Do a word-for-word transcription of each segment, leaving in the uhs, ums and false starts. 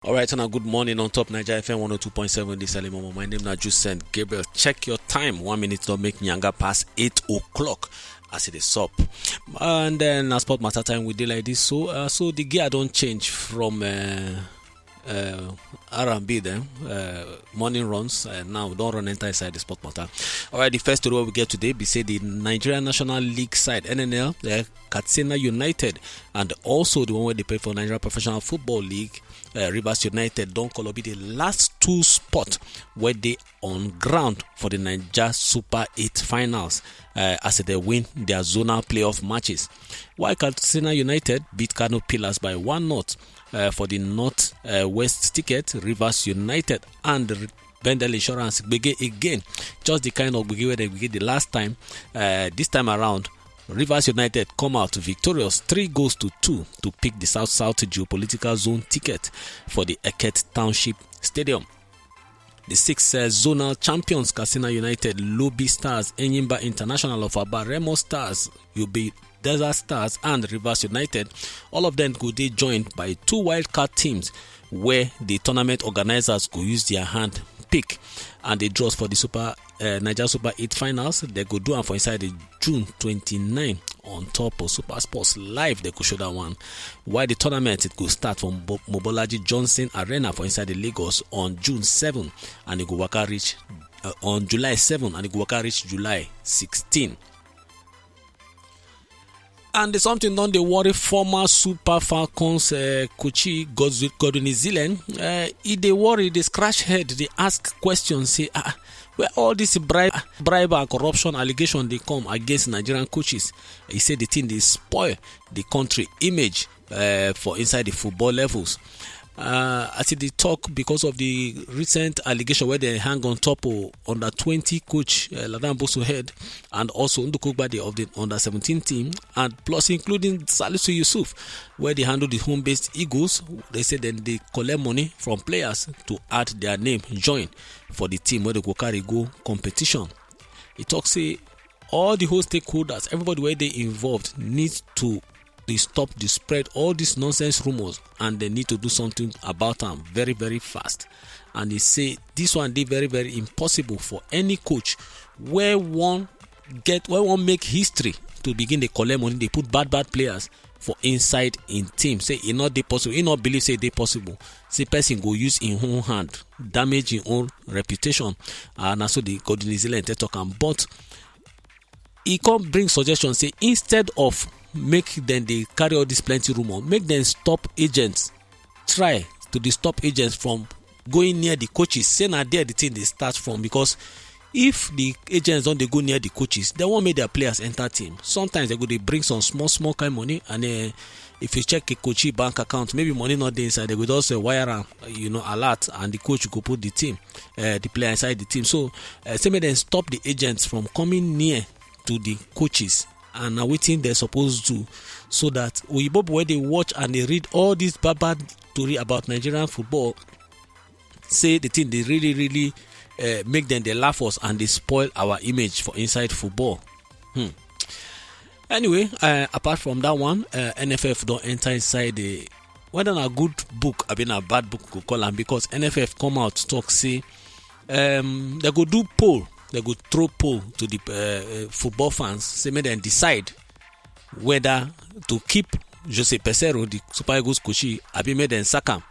All right, and a good morning on top Niger F M one oh two point seven this early morning. My name is Jusen Gabriel. Check your time. One minute don't make nyanga pass eight o'clock as it is up. And then as sport matter time we dey like this. So uh, so the gear don't change from uh, uh, R and B then uh, morning runs. Uh, now we don't run enter inside the sport matter. All right, the first story we get today be say the Nigerian National League side N N L, uh, Katsina United, and also the one where they play for Nigeria Professional Football League, uh, Rivers United don call be the last two spot where they on ground for the Niger Super eight finals uh, as they win their zonal playoff matches. While Katsina United beat Kano Pillars by one not uh, for the North uh, West ticket, Rivers United and Bendel Insurance gbege again. Just the kind of gbege where they gbege the last time. Uh, this time around, Rivers United come out victorious, three goals to two, to pick the South South geopolitical zone ticket for the Eket Township Stadium. The six uh, zonal champions, Katsina United, Lobi Stars, Enyimba International of Aba, Remo Stars, Yobe Desert Stars, and Rivers United, all of them go dey joined by two wildcard teams where the tournament organizers go use their hand pick, and the draws for the Super uh, Niger Super eight finals they go do am for inside the June twenty-nine on top of Super Sports Live. They go show that one. Why the tournament it go start from Bo- Mobolaji Johnson Arena for inside the Lagos on June seven, and it go waka reach uh, on July seven, and it go waka reach July sixteen. And something don dey worry former Super Falcons uh, coach Godwin Zillen. Uh, e dey worry, dey scratch head, dey ask questions, say, ah, where all this bribe, bribe and corruption allegation dey come against Nigerian coaches? He say the thing dey spoil the country image uh, for inside the football levels. Uh, as e dey talk because of the recent allegation where they hang on top of under twenty coach uh, Ladan Boso head and also Ndukugbade of the under seventeen team, and plus including Salisu Yusuf, where they handle the home-based Eagles. They say then they collect money from players to add their name, join for the team where they go carry go competition. He talk say all the whole stakeholders, everybody where they involved, need to dey stop dey spread all these nonsense rumors, and they need to do something about am very very fast. And he say this one dey very very impossible for any coach where one get where one make history to begin dey collect money, dey put bad bad players for inside in team. Say e not dey possible, e not believe say e dey possible say person go use in own hand damage in own reputation. And na so the Godwin Zillen take talk am, but e come bring suggestion say instead of make dem dey carry all this plenty rumor, make dem stop agents, try to dey stop agents from going near the coaches. Say na there the thing dey start from, because if the agents don dey go near the coaches, they wan make their players enter team. Sometimes they go dey bring some small small kind money, and uh, if you check a coachee bank account, maybe money not dey inside, they go just uh, wire am, you know, alert, and the coach go put the team, uh, the player inside the team. So uh, say make dem stop the agents from coming near to the coaches, and na wetin dem suppose do, so that oyibo boy wey dey watch and dey read all this bad bad tori about Nigerian football, say the thing dey really really uh, make dem dey laugh us and dey spoil our image for inside football. Hmm. Anyway, uh, apart from that one, uh, N F F don enter inside the, whether na good book abi na bad book go call am, because N F F come out talk say um, they go do poll, they go throw poll to the uh, uh, football fans, say make dem decide whether to keep Jose Peseiro, the Super Eagles coach, abi make dem sack am.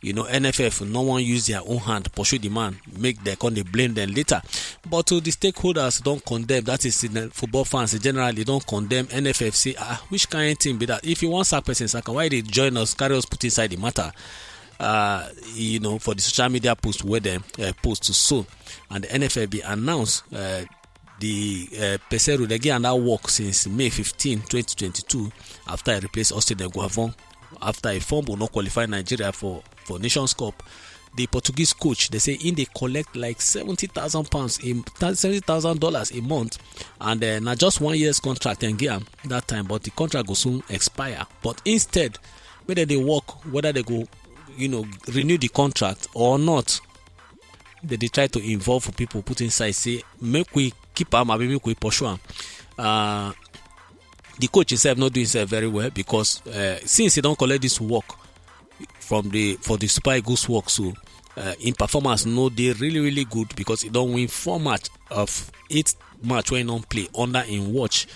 You know, N F F no wan use their own hand pursue the man, make dem come dey blame dem later. But uh, the stakeholders don condemn, that is, the football fans generally don condemn N F F, say, ah, which kind thing be that? If you wan sack person, sack am. Why you dey join us, carry us put inside the matter? Uh, you know, for the social media post where dem uh, post so, and the N F F be announce uh, the uh, Peseiro, they give am that work since May fifteen, twenty twenty-two, after he replace Austin Eguavon after a fumble, not qualify Nigeria for for Nations Cup. The Portuguese coach, they say in they collect like seventy thousand pounds in seventy thousand dollars a month, and uh, na just one year's contract and give am that time, but the contract go soon expire. But instead, whether they work, whether they go, you know, renew the contract or not, they dey try to involve people put inside, say make we keep am abi make we pursue am. Uh, the coach himself not do himself very well, because uh, since he don collect this work, from the for the Super Eagles work. So uh, in performance, no, they really really good because he don't win four match of eight match when he don't play under in watch.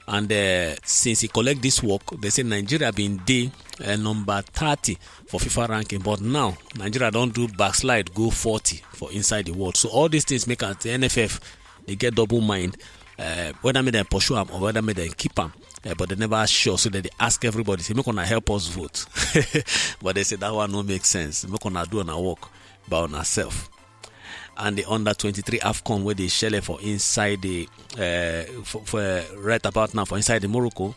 And uh, since he collect this work, they say Nigeria been day uh, number thirty for FIFA ranking, but now Nigeria don't do backslide, go forty for inside the world. So all these things make us the N F F, they get double mind uh, whether make dem pursue am or whether make dem keep am. Uh, but they never sure, so they dey ask everybody, say, "Make una help us vote." But they say that one no make sense. "Make una do una work by una self." And the under twenty-three AFCON wey dey shele for inside the uh, for, for uh, right about now for inside the Morocco,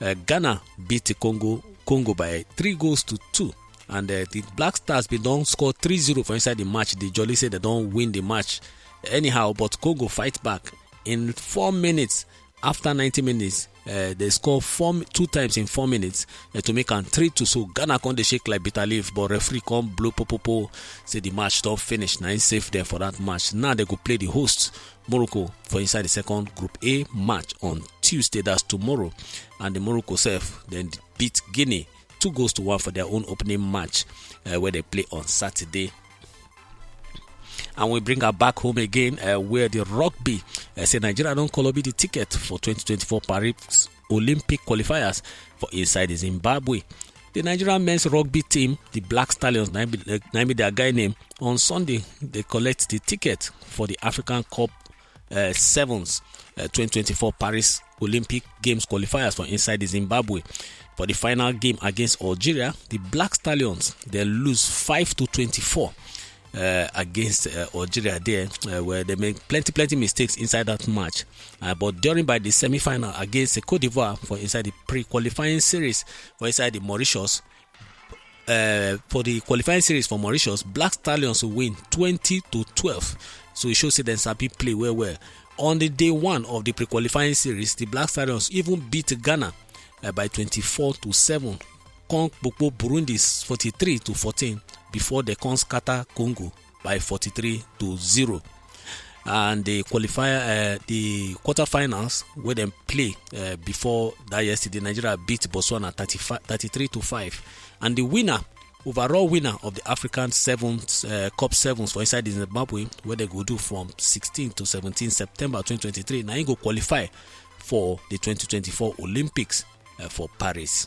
uh, Ghana beat the Congo Congo by three goals to two. And uh, the Black Stars bin don score three zero for inside the match. They jolly say they don win the match anyhow, but Congo fight back in four minutes. After ninety minutes, uh, they score four two times in four minutes uh, to make am three two. So Ghana come dey shake like bitter leaf, but referee come blow popopo, say the match don finish. Na him save them for that match. Now they go play the host Morocco for inside the second Group A match on Tuesday, that's tomorrow. And the Morocco sef then beat Guinea two goals to one for their own opening match uh, where they play on Saturday. And we bring her back home again uh, where the rugby uh, say Nigeria don colobi the ticket for twenty twenty-four Paris Olympic qualifiers for inside Zimbabwe. The Nigerian men's rugby team, the Black Stallions, na im be, na im be their guy name, on Sunday they collect the ticket for the African Cup uh, Sevens uh, twenty twenty-four Paris Olympic Games qualifiers for inside Zimbabwe. For the final game against Algeria, the Black Stallions, they lose five to twenty-four uh, against uh, Algeria there, uh, where they make plenty plenty mistakes inside that match. Uh, but during by the semi-final against Cote d'Ivoire for inside the pre-qualifying series for inside the Mauritius, uh, for the qualifying series for Mauritius, Black Stallions win twenty to twelve. So it shows say dem sabi play well well. On the day one of the pre-qualifying series, the Black Stallions even beat Ghana uh, by twenty-four to seven. Come kpokpo Burundi forty-three to fourteen before they come scatter Congo by forty-three to zero. And the qualifier, uh, the quarterfinals where they play uh, before that yesterday, Nigeria beat Botswana thirty-five, thirty-three to five. And the winner overall winner of the African Sevens uh, Cup Sevens for inside Zimbabwe, where they go do from sixteen to seventeen September twenty twenty-three, now he go qualify for the twenty twenty-four Olympics uh, for Paris.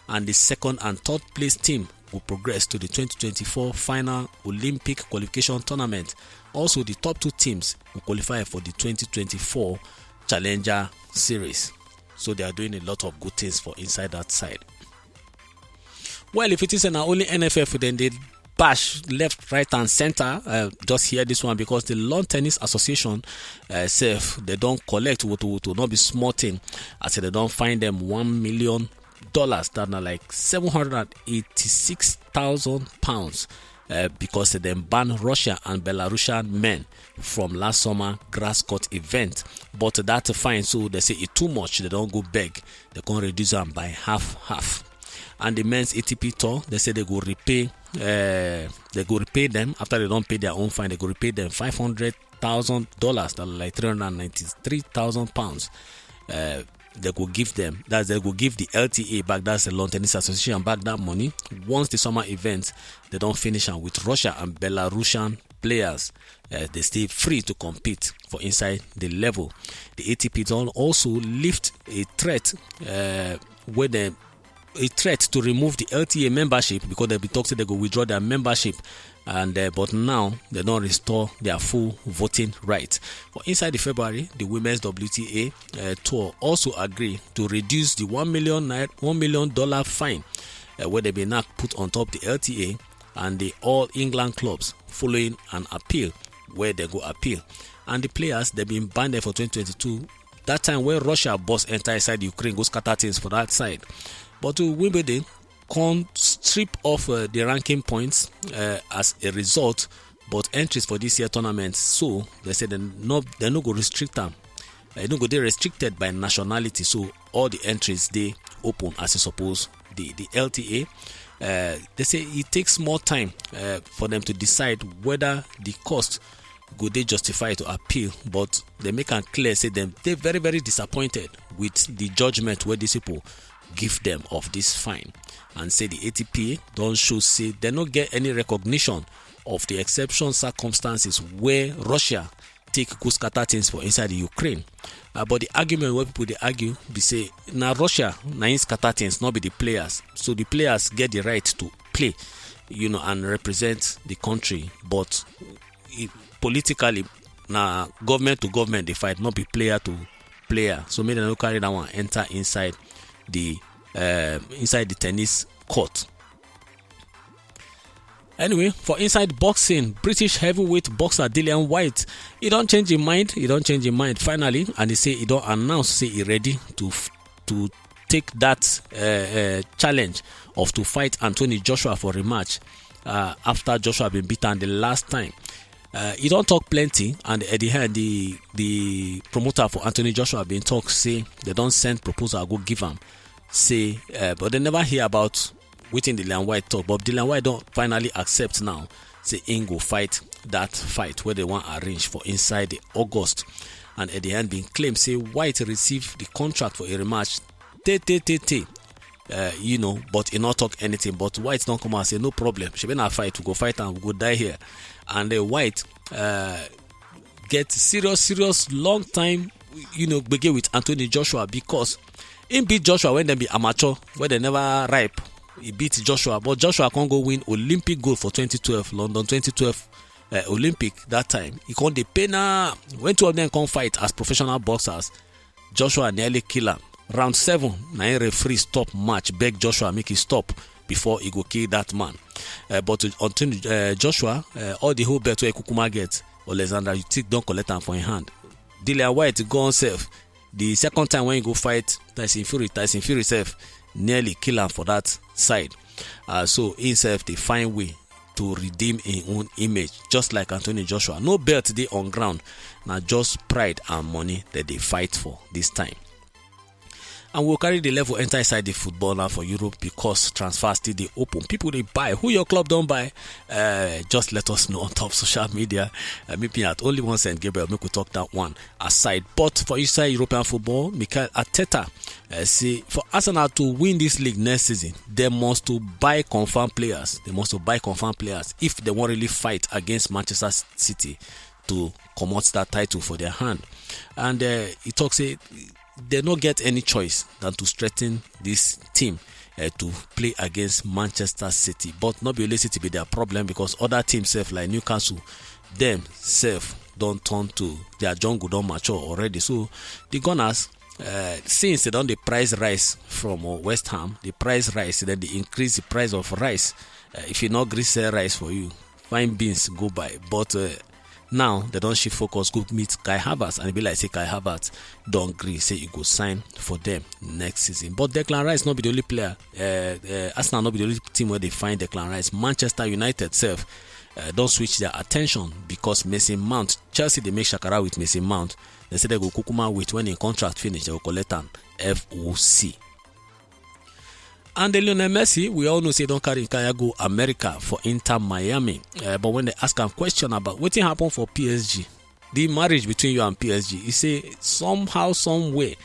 And the second and third place team will progress to the twenty twenty-four final Olympic qualification tournament. Also, the top two teams will qualify for the twenty twenty-four Challenger Series. So they are doing a lot of good things for inside that side. Well, if it is an only N F F, then they bash left, right, and center. Uh, just hear this one because the Lawn Tennis Association uh, self, they don't collect woto woto, not be small thing. I said they don't find them one million dollars. That are like seven hundred and eighty-six thousand pounds. Uh, because they ban Russia and Belarusian men from last summer grass court event. But that fine, so they say it too much. They don't go beg. They can reduce them by half half. And the men's A T P tour, they say they go repay. Uh, they go repay them after they don't pay their own fine. They go repay them five hundred thousand dollars. That's like three hundred ninety-three thousand pounds. Uh, they go give them. That's they go give the L T A back. That's the Lawn Tennis Association back that money. Once the summer events, they don't finish am with Russia and Belarusian players. Uh, they stay free to compete for inside the level. The A T P don also lift a threat uh, where they a threat to remove the L T A membership because they be talk say they go withdraw their membership. And uh, but now they don't restore their full voting right. For inside the February, the women's W T A uh, tour also agree to reduce the one million naira, one million dollar fine uh, where they be now put on top the L T A and the All England clubs following an appeal where they go appeal. And the players, they been banned for twenty twenty-two. That time when Russia boss enter inside Ukraine, go scatter things for that side. But uh, Wimbledon can't strip off uh, the ranking points uh, as a result. But entries for this year tournament, so they say they no they no go restrict them. They no go they restricted by nationality. So all the entries they open as it's supposed. The the L T A, uh, they say it takes more time uh, for them to decide whether the cost go they justify to appeal. But they make am clear say them they very very disappointed with the judgment where these people give them of this fine, and say the A T P don't show say they no get any recognition of the exception circumstances where Russia take go scatter things for inside the Ukraine. Uh, but the argument where people they argue, they say now Russia na in scatter things, not be the players. So the players get the right to play, you know, and represent the country. But it, politically, na government to government they fight, not be player to player. So maybe they no carry that one enter inside the uh, inside the tennis court. Anyway, for inside boxing, British heavyweight boxer Dillian White, he don't change his mind. He don't change his mind finally, and he say he don't announce say he ready to to take that uh, uh, challenge of to fight Anthony Joshua for rematch uh, after Joshua been beaten the last time. Uh, he don't talk plenty, and at the end, the the promoter for Anthony Joshua been talk say they don't send proposal go give him. Say, uh, but they never hear about waiting Dillian White talk. But Dillian White don't finally accept now. Say he go fight that fight where they want arrange for inside the August, and at the end, been claim say White receive the contract for a rematch. Te te te te. Uh, you know, but he not talk anything. But White don't come and say no problem. She been a fight to go fight and we go die here, and uh, White uh, get serious, serious long time, you know, begin with Anthony Joshua because he beat Joshua when they be amateur, when they never ripe. He beat Joshua, but Joshua can't go win Olympic gold for twenty twelve, London twenty twelve uh, Olympic that time. He can't dey pay now. When two of them come fight as professional boxers, Joshua nearly kill him. Round seven, na him referee stop match, beg Joshua make he stop before he go kill that man. Uh, but until uh, Joshua, uh, all the whole bet where Kukuma get, Alexander Usyk don't collect him for him hand. Dillian White go on self. The second time when he go fight Tyson Fury, Tyson Fury self nearly kill him for that side. Uh, so himself they find way to redeem his own image, just like Anthony Joshua. No belt they on ground, now just pride and money that they fight for this time. And we'll carry the level enter inside the football now for Europe because transfer still dey open. People they buy. Who your club don't buy? Uh, just let us know on top social media. Uh, maybe at only one cent Gabriel, make we talk that one aside. But for inside European football, Mikel Arteta uh, say for Arsenal to win this league next season, they must to buy confirmed players. They must to buy confirmed players if they want really fight against Manchester City to comot that title for their hand. And uh, he talks say they no get any choice than to strengthen this team uh, to play against Manchester City. But not be only City be their problem because other teams self like Newcastle, them self don't turn to their jungle don't mature already. So the Gunners, uh, since they don't the price rise from uh, West Ham, the price rise, then they increase the price of rice. Uh, if you not gree sell rice for you, fine beans go buy. But uh, now they don't shift focus go meet Kai Havertz, and it be like say Kai Havertz don't gree say he go sign for them next season. But Declan Rice not be the only player. Uh, uh, Arsenal not be the only team where they find Declan Rice. Manchester United self uh, don't switch their attention because Mason Mount, Chelsea they make shakara with Mason Mount. They say they go kukuma with when in contract finish they will collect an F O C. And the Lionel Messi, we all know say don't carry Kaya go America for Inter Miami. Uh, but when they ask a question about what happened for P S G, the marriage between you and P S G, he say somehow, some way,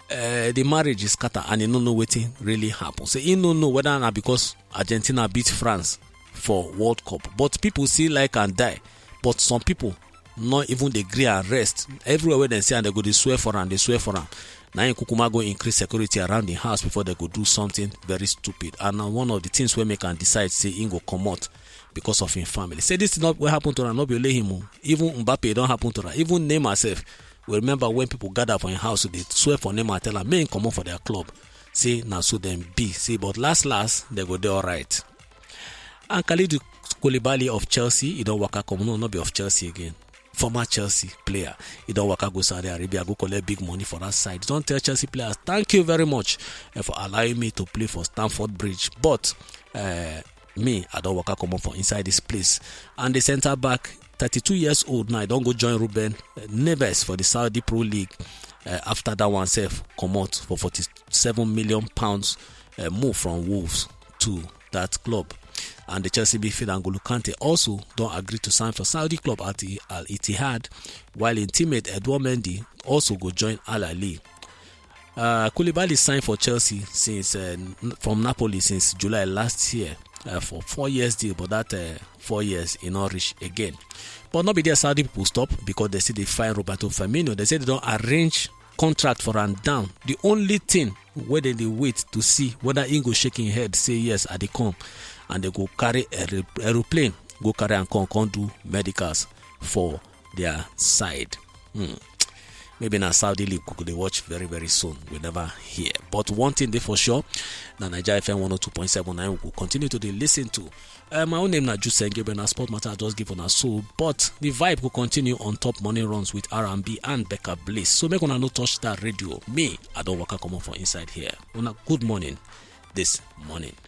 uh, the marriage is scattered and he don't know what really happened. So he don't know whether or not because Argentina beat France for World Cup. But people see like and die. But some people not even dey gree and rest. Everywhere where they see and they go, they swear for am, they swear for am. Now in Kukuma go increase security around the house before they go do something very stupid. And now one of the things we make and decide say he go come out because of his family. Say this is not what happened to him, not be only him. Oh. Even Mbappe don't happen to him. Even Neymar self. We remember when people gather for his house, they swear for Neymar, tell him, may come up for their club. Say now so them be. Say but last last they go there all right. And Khalid Koulibaly of Chelsea, he don't work out come no, not be of Chelsea again. Former Chelsea player, he don't work out go Saudi Arabia, go collect big money for that side. Don't tell Chelsea players, thank you very much uh, for allowing me to play for Stamford Bridge. But uh, me, I don't work out come up for inside this place. And the centre back, thirty-two years old now, I don't go join Ruben uh, Neves for the Saudi Pro League. Uh, after that one self come out for forty-seven million pounds uh, move from Wolves to that club. And the Chelsea midfielder N'Golo Kante also don't agree to sign for Saudi club at Al Ittihad, while in teammate Edouard Mendy also go join Al Ahly. Uh, Koulibaly signed for Chelsea since uh, from Napoli since July last year uh, for four years deal, but that uh, four years e no reach again. But no be there Saudi people stop because they see they find Roberto Firmino. They say they don't arrange contract for am down. The only thing where they dey wait to see whether he go shake him head, say yes, I dey come, and they go carry aeroplane, go carry and come, come do medicals for their side. Hmm. Maybe na Saudi league we go dey watch very very soon. We never hear. But one thing dey for sure, na Naija F M one oh two point seven nine we go continue to dey listen to. Uh, my own name na Juse Ngebe, na sport matter I just give una so, but the vibe go continue on top morning runs with R and B and Becca Bliss. So make una no touch that radio. Me, I don waka comot for inside here. Una good morning this morning.